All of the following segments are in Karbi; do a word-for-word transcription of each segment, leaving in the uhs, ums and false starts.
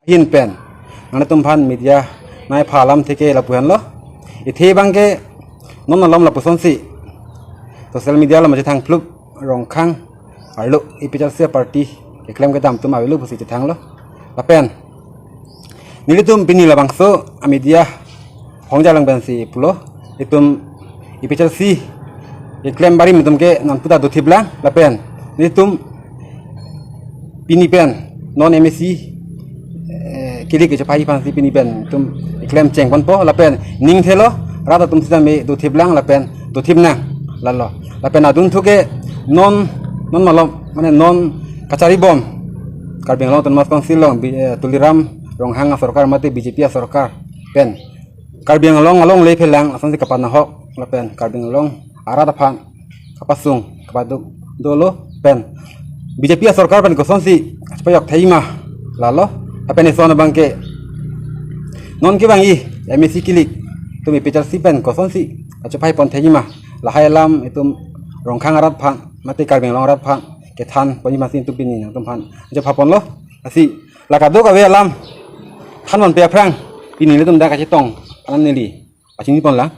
ahin pen nanglitum aphan media nai pha alam theke lapu henlo. Ithe abangke non malom lapusonsi social media along machethang phlup Rongkhang arlo APHLC party keklem kedam atum avelo pusi chethanglo. Lapen nelitum pini labangso a media hongja lang pensi pulo, itum APHLC keklem barim atum ke nangputa dothip lang, lapen nelitum pini pen non MAC, eh, kilik kechepai aphansi pini pen itum keklem chengponpo, lapen ning thelo rat atum sitame dothip lang lapen dothip nang lalo. Lapen adunthu ke non, non malom, mane non kacharibom Karbi Anglong Autonomous Council along, Bi-, eh, Tuliram Ronghang asorkar mate BJP asorkar pen Karbi Anglong along le phelang asonsi kapanahok lapen Karbi Anglong arat aphan kapasung kapaduk dolo pen BJP asorkar pen kosonsi chepajok thai ma lalo. Lapen ison abangke non kevangji MAC kilik atum APHLC pen kosonsi kachepaipon thai ma, lahai alam itum Rongkhang arat aphan mate Karbi Anglong arat aphan kethanponji masi itum pini nangtum aphan chephaponlo. Lasi la kadokave alam thanponpe aphrang pini nelitum dak kachetong anan neli pachinipon lang.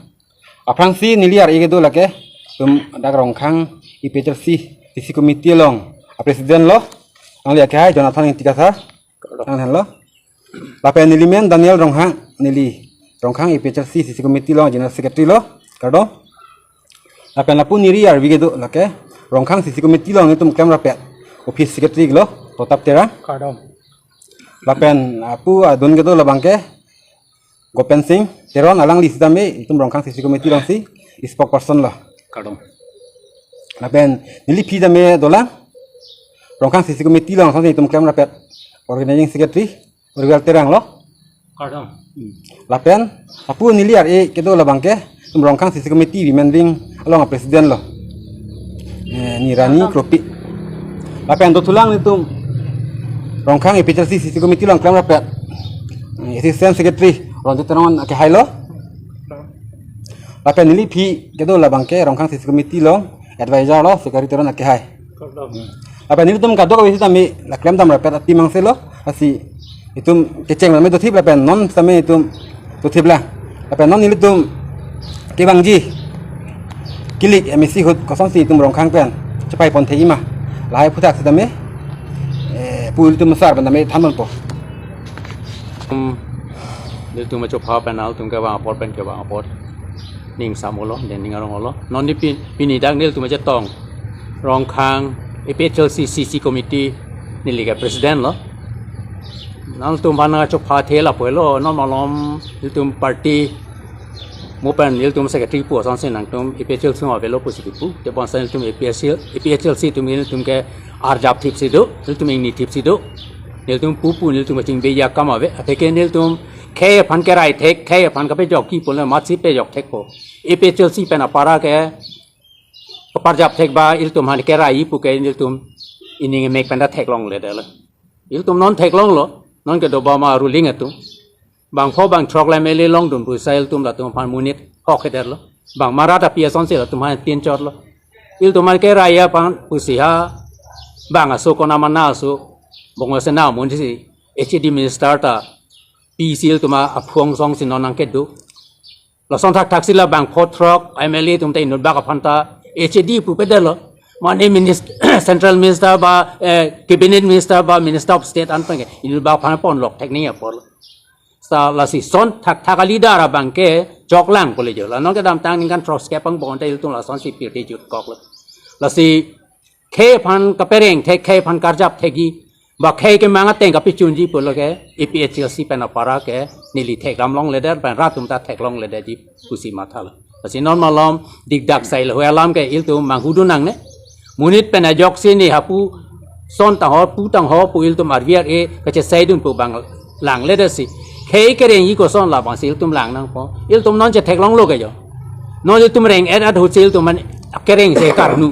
Aphrangsi neli ar-e kedo lake itum dak Rongkhang APHLC CC committee along a president lo, nangli akehai Jonathan Ingti Kathar, nang henlo. Lapen neli men Daniel Ronghang, neli Rongkhang APHLC CC committee along general secretary lo, kardom. Lapen lapu neli arvi kedo lake Rongkhang CC committee along itum klem rapet office secretary lo, Protap Terang, kardom. Lapen lapu adun kedo labangke Gopen Singh Teron, alangli sitame itum Rongkhang CC committee alongsi spokesperson lo, kardom. Lapen neli phi tame dolang Rongkhang CC committee along asonsi itum klem rapet organizing secretary Urvil Terang lo, kardom. Lapen lapu neli ar-e kedo labangke itum Rongkhang CC committee women wing along a president lo, eh, Nirani Kropi. Lapen dothulang itum Rongkhang APHLC CC committee along klem rapet, eh, assistant secretary Ronjit Teron akehai lo. Lapen neli phi kedo labangke Rongkhang CC committee along advisor lo Sikari Teron akehai. Lapen nelitum kadokave sitame la klemdam rapet a team angse lo, lasi itum kecheng tame dothip lapen non sitame itum dothip lang. Lapen non nelitum kevangji kilik MAC ahut kosonsi itum Rongkhang pen chepaipon thai ma, lahai aphuthak sitame, eh, pu ilitum sar pen tame thanponpo. Hmm. Nelitum chopha pen nangtum kevang apor pen kevang apor ning samolo, ning arong olo. Non ni pi-, pini dak nelitum chetong Rongkhang APHLC CC committee, neli ke president lo. Nangtum aphan nangchopha athe lapu helo, non malom nelitum party mo pen nelitum secretary pu asonsi nangtum APHLC along avelo pusi kipu. Tebonsa nelitum APHLC, APHLC atum nelitum ke arjap thipsi do, nelitum ingni thipsi do. Nelitum pupu nelitum kachingbe akam ave. Atheke nelitum khei aphan kerai thek, khei aphan kapejokji pulo amatsi pejok thekpo. APHLC pen apara ke kaparjap thek ba ilitum aphan kerai pu ke nelitum ining imek pen ta theklongledetlo. Ilitum non theklonglo, non kedo ba ma ruling atum. Bang pho bang throk le MLA longdun pusi ilitum latum aphan monit hok hederlo. Bang marat api asonsi latum aphan tin chotlo. Ilitum aphan kerai aphan pusi ha bang aso konamana aso Bongosena amonit si HAD minister ta pisi ilitum aphuang songsi non nangkedo. Lason thakthaksi la bang pho throk MLA atum ta inutbak aphan ta HAD pupedetlo. Mane minist-, central minister ba, eh, cabinet minister ba, minister of state an pen ke inutbak aphan ponlok thekni aporlo. Sa lasi son thakthak a leader abangke choklang pulo jo. La non kedamtang ningkan throksikep angbong ta ilitum lasonsi pirthe jutkoklo. Lasi khei aphan kapereng thek, khei aphan karjap thekji, ba khei kemang ateng kapechunji pulo ke APHLC pen apara ke neli thekdam longledet, pen rat atum ta theklongledetji pusi mathalo. Lasi non malom dikdak sai lahai alam ke ilitum manghudun nangne. Monit pen ajoksi ne hapu son tangho pu tangho pu ilitum arvi ar-e kachesaidun pu bang langledetsi. Khei kerengji koson labangsi ilitum lang nangpo. Ilitum non chetheklonglo ke jo. Non ilitum reng-et ahutsi ilitum aphan kerengsi karnu.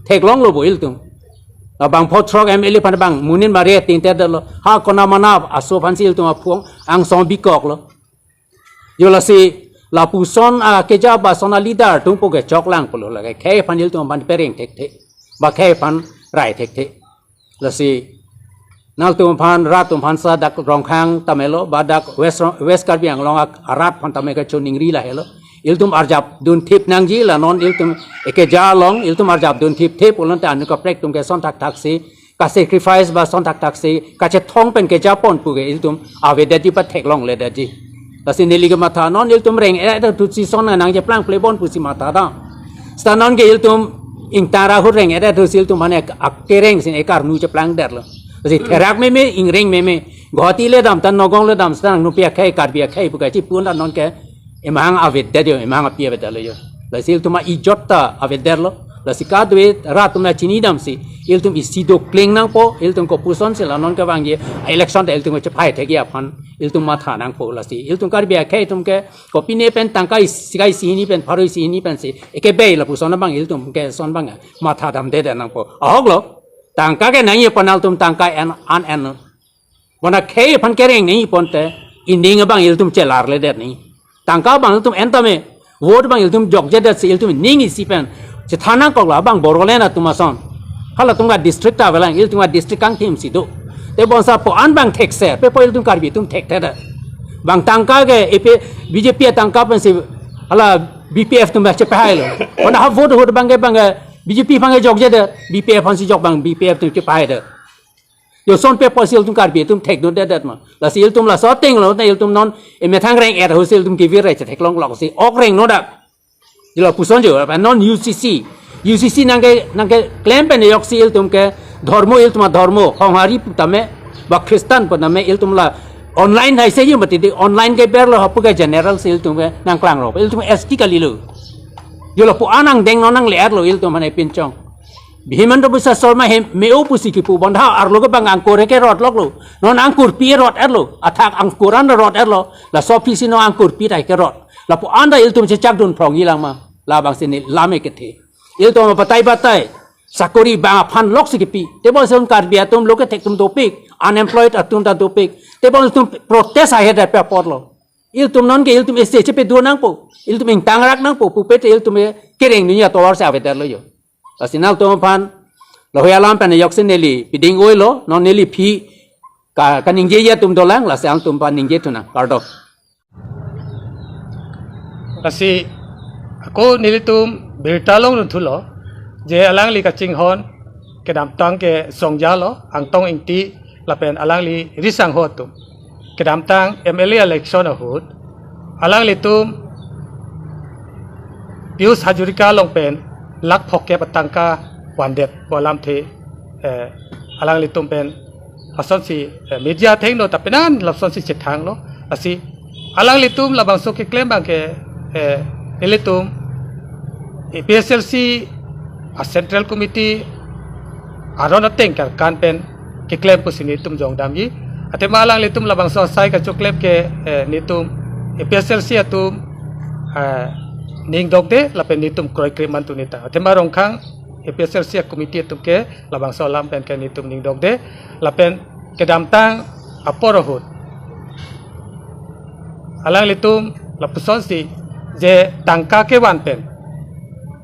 Theklonglo bo ilitum. Labang pho throk MLA aphan bang monit mari tingtedetlo. Ha konamana aso aphansi ilitum aphuang angsong bikoklo. Jo lasi lapuson akeja ba son a leader atum pu ke choklang pulo lake khei aphan ilitum aphan pereng thekthe. Ba khei aphan rai thekthe. Lasi Nangtum aphan, rat atum aphan sa dak Rongkhang tame lo, ba dak West Rong-, West Karbi Anglong ak-, arat aphan tame kachiningri lahelo. Ilitum arjap dunthip nangji la non ilitum ekeja along, ilitum arjap dunthip thip pulote anu kaprek atum ke son thakthak si, ka-sacrifice ba son thakthak si, kachethong pen kejapon pu ke ilitum avedetji, patheklongledetji. Lasi neli kematha non ilitum reng-et atum si son nangcheplang plebon pusi matha dam. Seta non ke ilitum ingtang ra ahut reng-et atum si ilitum mane akereng si ekarnu cheplangdetlo. Lasi therak meme, ingreng meme. Guwahati le dam, ta Nagaon le dam, seta nangnupi akhei, Karbi akhei pu kachipun ta non ke emahang avedetlo, emahang api avedetlo jo. Lasi ilitum a-ijot ta avedetlo. Lasi kadokave rat atum nangchinidam si ilitum isi dokling nangpo, ilitum kopuson si la non kevangji election ta ilitum chepai thekji aphan ilitum matha nangpo. Lasi ilitum Karbi akhei atum ke kopine pen tangka isi, tangka isi hini pen, pharo isi hini pen si ekebei lapuson abang ilitum ke son abang matha damdedet nangpo. Ahoklo, tangka ke nangji aphan ilitum tangka en an en. Bona khei aphan kereng nangji ponte, ining abang ilitum chelarledet nangji. Tangka abang ilitum en tame, vote abang ilitum jokjedet si ilitum ning isi pen chethan nangkok, la abang Bodoland atum ason. Halatum ka district ta avelang, ilitum ka district kangthim si do. Te bonta lapu-an abang thekser, pe po ilitum Karbi atum thekthedet. Bang tangka ke epe B J P atangka pen si hala B P F atum abang chepahailo. Bona ha vote ahut abang ke, abang ke B J P abang ke jokjedet, B P F aphan si jok, abang B P F atum chepahaidet. Lason pe po si ilitum Karbi atum thekdundedet ma. Lasi ilitum laso ateng lo, na ilitum non emethang reng-et ahut si ilitum kevir re chetheklonglok si ok rengno dak. Jilo puson jo, apa non U C C. U C C nangke, nangkeklem pen yok si ilitum ke dhormo, ilitum adhormo, Honghari pu tame, ba Khristan pu tame, ilitum la online hai se jo mati di, online keberlo hapu ke general si ilitum ke nangklanglo. Ilitum S T kalilo. Jilo lapu-an angdeng non nangle-etlo ilitum aphan epinchong. Himanta Biswa Sarma hem me-o pusi kipu, bonta arlo ke abang angkur ke rot loklo. Non angkurpi rot-etlo. Athak angkur an rot-etlo. Laso aphi si non angkurpi ta kerot. Lapu-an ta ilitum chechakdun phrongji lang ma. Labang si neli lam kethe. Ilitum batai batai. Sakori bang aphan lok si kipi. Tebonsi Karbi atum lo kethek atum dopik. Unemployed atum ta dopik. Tebonsi ilitum protest ahedet pen apotlo. Ilitum non ke ilitum ese chepedo nangpo. Ilitum ingtangrak nangpo. Pupe te ilitum kereng dunji atovar si avedetlo jo. Lasi nangtum aphan lahei alam pen yok si neli piding oilo, non neli aphi ka, kaningjeji atum dolang, lasi nangtum aphan ningje thunang, kardom. Lasi ako nelitum birta longdun thulo, je alangli kachinghon kedamtang ke Songja lo, Angtong Ingti lapen alangli risangho atum. Kedamtang M L A election ahut, alanglitum Pijush Hazarika along pen lakh phokep atangka vandet pu alamthe, eh, alanglitum pen lasonsi, eh, media athengno ta penan lasonsi chethanglo. Lasi alanglitum labangso keklem abang ke, eh, ilitum A P H L C a Central Committee aron ateng karkan pen keklem pusi nelitum jongdamji. Athema alanglitum labangso asai kachoklem ke, eh, nelitum A P H L C atum, eh, ning dokde lapen nelitum kroikre mantu neta. Athema Rongkhang A P H L C a committee atum ke labangso alam pen ke nelitum ning dokde lapen kedamtang apor ahut alanglitum lapusonsi je tangka kevan pen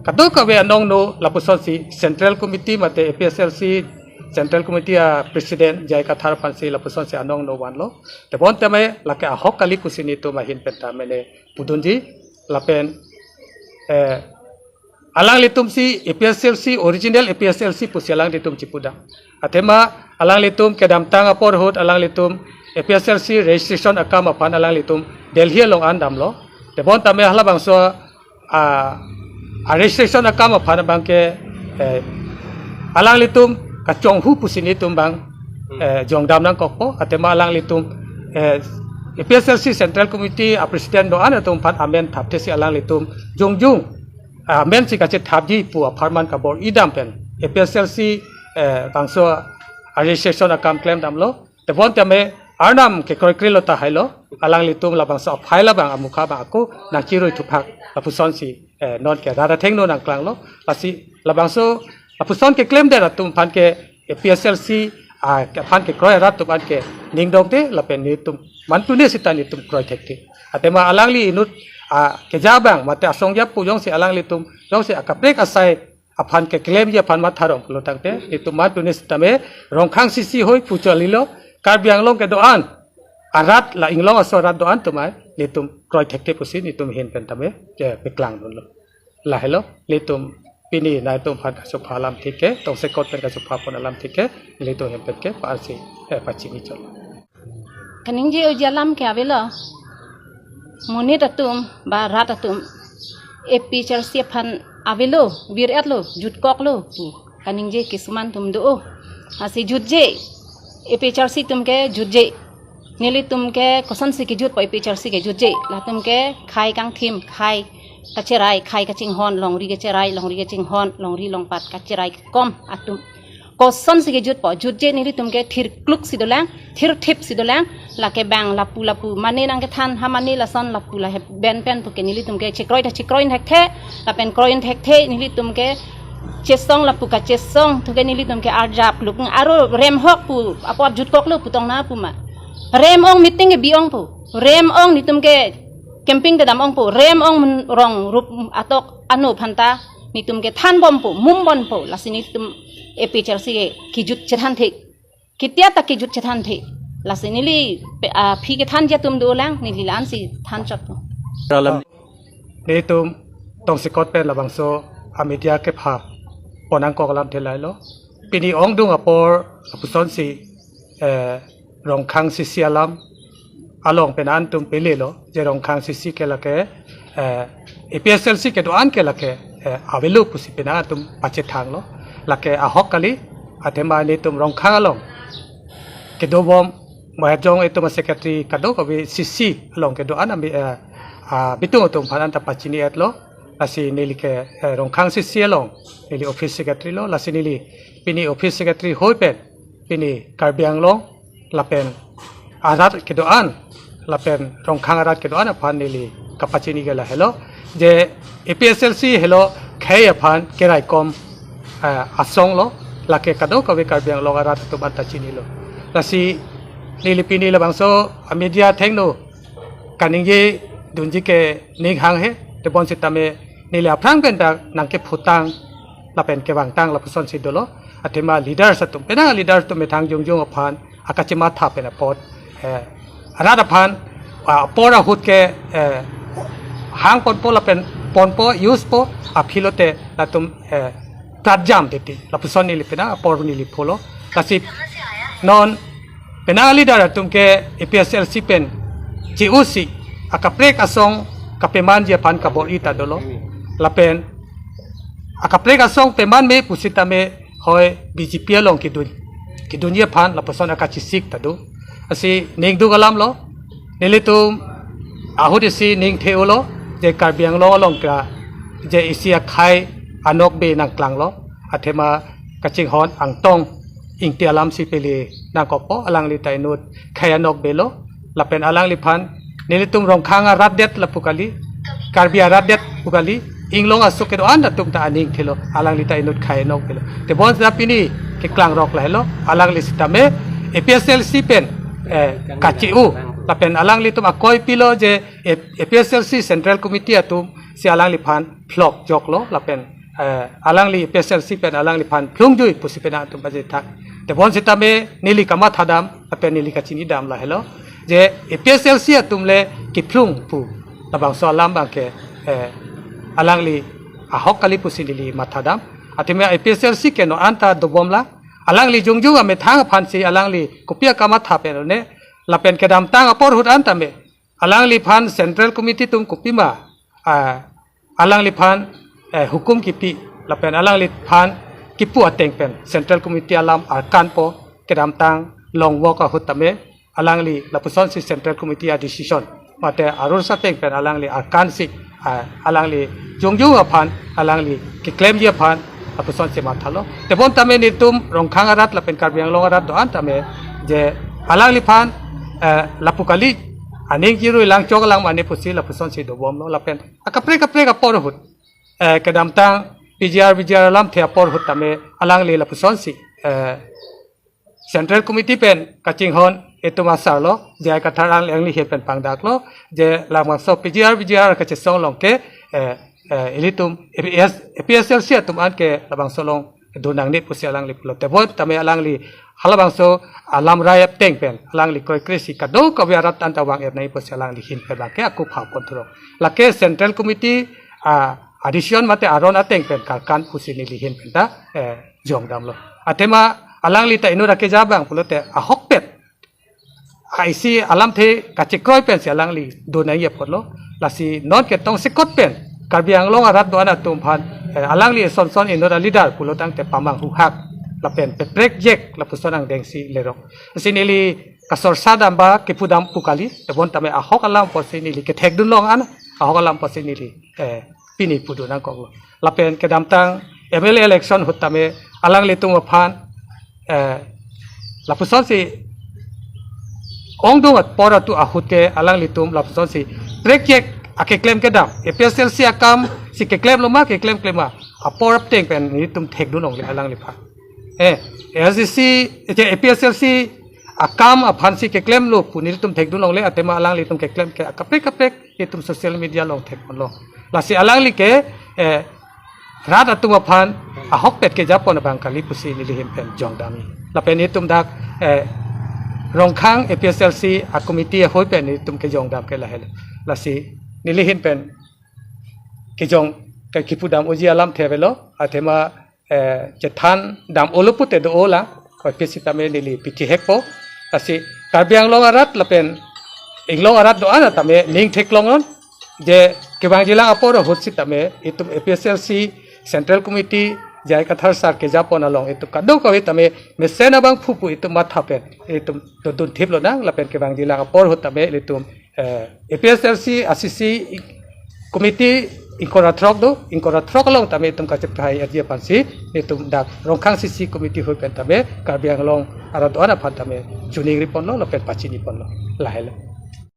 kadokave anongno lapusonsi Central Committee mate A P H L C Central Committee a President J I Kathar aphansi lapusonsi anongno vanlo. Tebon tame lake ahok kali pusi nelitum ahin pen ta mene pudunji lapen, eh, alanglitum si A P H L C, original A P H L C pusi alanglitum chipudam. Athema alanglitum kedamtang apor ahut alanglitum A P H L C registration akam aphan alanglitum Delhi along an damlo. Tebon tame halabangso a, a registration akam aphan abang ke, eh, alanglitum kachonghu pusi nelitum abang, eh, jongdam nangkokpo, athema alanglitum, eh, A P H L C Central Committee a President do-an atum aphan amen thapthe si alanglitum jongjung, ah, amen si kachethapji pu apharman kabor-idam pen A P H L C, eh, bangso a registration akam klemdamlo. Tebon tame arnam kekroikre lo tahai lo, alanglitum labangso a file abang amukha abang ako nangchirui thuphak lapusonsi, eh, non ke rat athengno nangklanglo. Lasi labangso lapuson keklemdet atum aphan ke A P H L C, ah, ke aphan kekroi arat atum aphan ke ning dokde lapen nelitum mantu ne sita nelitum kroi thekthe. Athema alangli inut, ah, keja abang mate asongja pu jongsi alanglitum jongsi akaprek asai aphan keklemji aphan matha rong pulo tangte, itum matuni sitame Rongkhang C C hoi puchali lo, Karbi Anglong kedo-an arat, la Inglong aso arat do-an atum ai nelitum kroi thekthe pusi nelitum ahin pen tame, eh, paklang dunlo. Lahelo, nelitum pini nangtum aphan kachupha alam thik ke, tongsekot pen kachupha pon alam thik ke, nelitum ahin pen ke parsi, eh, pachini chot. Kaningje-oji alam ke avelo. Monit atum ba rat atum A P H L C aphan avelo, vir-etlo, jutkoklo pu kaningje kisuman atum do. Lasi jutje, A P H L C atum ke jutje. Nelitum ke kosonsi kejutpo A P H L C ke jutje. Latum ke khei kangthim, khei kacherai, khei kachinghon, longri kacherai, longri kachinghon, longri longpat kacherai kom atum. Kosonsi kejutpo, jutje nelitum ke thirkluk si dolang, thirthip si dolang, lake bang lapu lapu, mane nangkethan, ha mane lason lapu lahep ben pen puke nelitum ke chekroi ta chekroi thekthe, lapen kroi thekthe, nelitum ke chesong lapu kachesong, thuke nelitum ke arjap luk, aro rem hok pu, apot jutkoklo pu tong na pu ma. Rem ong meeting ke bi-ong pu, rem ong nelitum ke camping kedam ong pu, rem ong men-, rong rup atok ano aphanta, nelitum ke than bompo, mum bompo, lasi nelitum A P H L C ke kejut chethan thik. Ketia ta kejut chethan thik. Lasi neli pe-, aphi kethanji atum dolang, neli la-ansi than chotpo. Alam. Nelitum tongsekot pen labangso a media kepha pon nangkok alamthe lahelo. Pini ongdung apor lapusonsi, eh, Rongkhang C C alam along penang nelitum pele lo, je Rongkhang C C ke lake, eh, A P H L C kedo-an ke lake, eh, avelo pusi penang nelitum pachethang lo, lake ahok kali, athema nelitum Rongkhang along kedobom, mahejong itum a secretary kadokave C C along kedo-an ami, eh, ah, bitung atum aphan anta pachini-etlo, lasi neli ke, eh, Rongkhang C C along, neli office secretary lo, lasi neli pini office secretary hoi pen, pini Karbi Anglong, lapen arat kedo-an, lapen Rongkhang arat kedo-an aphan neli kapachini ke lahelo, je A P H L C helo khei aphan keraikom, eh, asong lo, lake kadokave Karbi Anglong arat atum anta chinilo. Lasi neli pini labangso a media athengno kaningje dunji ke ning hanghe, tebon sitame neli aphrang pen ta nangkephutang, lapen kevangtang lapusonsi dolo, athema leaders atum, penang leaders atum methang jongjong aphan akachematha pen apot, eh, arat aphan, ah, apor ahut ke, eh, hang ponpo lapen ponpo, use po, aphi lote latum, eh, pratjam titi, lapuson neli penang apor neli pholo. Lasi non penang leader atum ke A P H L C pen che-usi akaprek asong kapemanji aphan kabor-i ta dolo. Lapen akaprek asong peman me pusitame hoi B J P along kedun, kedunji aphan lapuson akachesik ta do. Lasi ningduk alam lo, nelitum ahut isi ning the-olo, je Karbi Anglong along ke je isi akhei anokbe nangklanglo, athema kachinghon Angtong Ingti alamsi pele nangkokpo, alangli ta inut khei anokbe lo, lapen alangliphan nelitum Rongkhang arat det lapu kali, Karbi arat det pu kali, Inglong aso kedo-an atum ta aning thelo, alangli ta inut khei anokbe lo. Tebon sita pini keklangrok lahelo, alangli sitame A P H L C pen, eh, kache-u, lapen alanglitum akoi pilo je, eh, A P H L C Central Committee atumsi alangliphan phlok joklo, lapen, eh, alangli A P H L C pen alangliphan phlungjui pusi penang nelitum pachethang. Tebon sitame neli kamathadam, lapen neli kachinidam lahelo, je A P H L C atum le kephlung pu labangso alam abangke, eh, alangli ahok kali pusi neli mathadam. Athema A P H L C ke non anta dobomlang, alangli jongjong amethang aphansi alangli kopi akamatha pen one, lapen kedamtang apor ahut anta me alangliphan Central Committee atum kopima, ah, alangliphan, eh, hukum kipi, lapen alangliphan kipu ateng pen Central Committee alam arkanpo, kedamtang long walk ahut tame alangli lapusonsi Central Committee a decision mate a-rules ateng pen alangli arkansi, ah, alangli jongjong aphan, alangli keklemji aphan lapusonsi mathalo. Tebon tame nelitum Rongkhang arat lapen Karbi Anglong arat do-an tame je alangliphan, eh, lapu kali, aning jirui langchok lang mane pusi lapusonsi dobomlo, lapen akaprek kaprek apor ahut, eh, kedamtang P G R, V G R alamthe apor ahut tame alangli lapusonsi, eh, Central Committee pen kachinghon itum asar lo, J I Kathar alangli ahin pen pangdaklo, je labangso P G R, V G R kachesong along ke, eh, eh, ilitum A P S, A P S L C atum an ke labangso along do nangne pusi alangli pulo. Tebon tame alangli halabangso alam rai ateng pen alangli kroikre si kadokave arat anta vang-et nangji pusi alangli ahin pen abang ke akupha pon thurong. Lake Central Committee, ah, addition mate aron ateng pen karkan pusi neli ahin pen ta, eh, jongdamlo. Athema alangli ta inut akeja abang pulote ahokpet, ah, isi alamthe kachekroi pensi alangli do nangji apotlo. Lasi non ke tongsekot pen Karbi Anglong arat do-an atum aphan, eh, alangli eson son inut a-leader pulo tangte pamanghu hak lapen peprekjek lapuson angdengsi lerok. Lasi neli kasorsa dam ba kipu dam pu kali, tebon tame ahok alam apotsi neli kethekdun long an, ahok alam apotsi neli, eh, pini pudun nangkoklo. Lapen kedamtang M L A election ahut tame alanglitum aphan, eh, lapusonsi ongdung apor atum ahut ke alanglitum lapusonsi prekjek akeklem kedam, A P S L C akam si keklemlo ma, keklem klem ma, apor ateng pen nelitum thekdun longle alangliphan. Eh, A S D C, eh, A P S L C akam aphansi keklemlo pu nelitum thekdun longle, athema alanglitum keklem ke kaprek kaprek itum social media along thekponlo. Lasi alangli ke, eh, rat atum aphan ahokpet keja pon abang kali pusi neli ahin pen jongdamji. Lapen itum dak, eh, Rongkhang A P S L C a-committee ahoi pen itum kejongdam ke lahelo. Lasi neli ahin pen kejong ke kipu dam unji alamthe avelo, athema, eh, chethan dam olo pute do-olang, oi pisi tame neli pithihekpo. Lasi Karbi Anglong arat lapen inglong arat do-an tame ning theklong non, je kevangjilang apor ahut sitame itum A P S L C Central Committee J I Kathar sir keja pon along itum kadokave tame mesen abangphu pu itum matha pen itum dodun thip lonang, lapen kevangjilang apor ahut tame itum, eh, A P S L C a-C C committee ingkoi ra throk do, ingkoi ra throk along tame itum kachepthai arji aphansi itum dak Rongkhang C C committee ahoi pen tame Karbi Anglong arat do-an aphan tame choningri ponlo lapen pachini ponlo. Lahelo.